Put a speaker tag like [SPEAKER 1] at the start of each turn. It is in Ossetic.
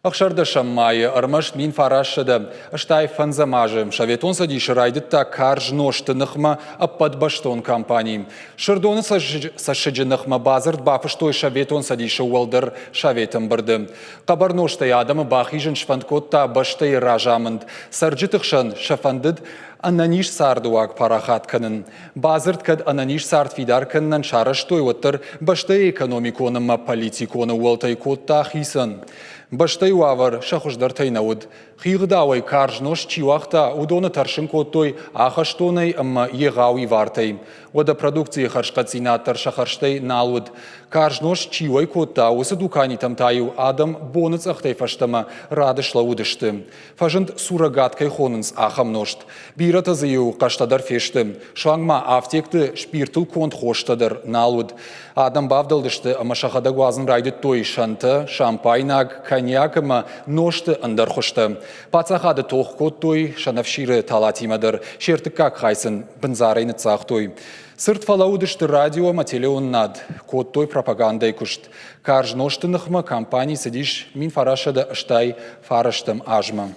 [SPEAKER 1] Ӕхсӕрдӕсӕм майы ӕрмӕст 1985 азы Советон Цӕдисы райдыдта карз нозты ныхмӕ ӕппӕтбӕстон кампани. Сырдоны цӕссыджы ныхмӕ бадзырд бафыстой Советон Цӕдисы Уӕлдӕр Советы ӕмбырды. Хъӕбӕр нозтӕй адӕмы бахизын сфӕнд кодта бӕстӕйы разамынд. Цӕрджыты хсӕн сӕ фӕндыд ӕнӕниз цардыуаг парахат кӕнын. Бадзырд кӕд ӕнӕниз цард фидар кӕнынӕн сарӕзтой, уӕддӕр бӕстӕйы экономикон ӕмӕ политикон ӕууӕлтӕй кодта хицӕн. Бӕстӕйы уавӕр сӕ хуыздӕртӕй нӕ уыд. Хигъдауӕй карз нозт чи уагъта, уыдоны тӕрсын кодтой ахӕстонӕй ӕмӕ егъау ивартӕй. Уӕдӕ продукцийы хӕрзхъӕддзинад дӕр сӕ хӕрзтӕй нал уыд. Карз нозт чи уӕй кодта, уыцы дуканитӕм та-иу адӕм боныцъӕхтӕй фӕстӕмӕ рады слӕууыдысты. Фӕзынд суррогат кӕй хонынц, ахӕм нозт. Бирӕтӕ дзы-иу хъӕстӕ дӕр фесты. Суанг ма афтекты спиртыл конд хостӕ дӕр нал уыд. Адӕм бавдӕлдысты ӕмӕ сӕхӕдӕг уадзын райдыдтой сӕнтӕ, шампайнаг, коньяк ӕмӕ нозты ӕндӕр хуызтӕ. Паддзахады тох кодтой сӕнӕфсиры талатимӕ дӕр, се ртыккаг хай сын бындзарӕй ныццагътой. Цырд фӕлӕууыдысты радио ӕмӕ телеуынынад, кодтой пропагандӕйы куыст. Карз нозты ныхмӕ кампани цыдис 1989 азмӕ.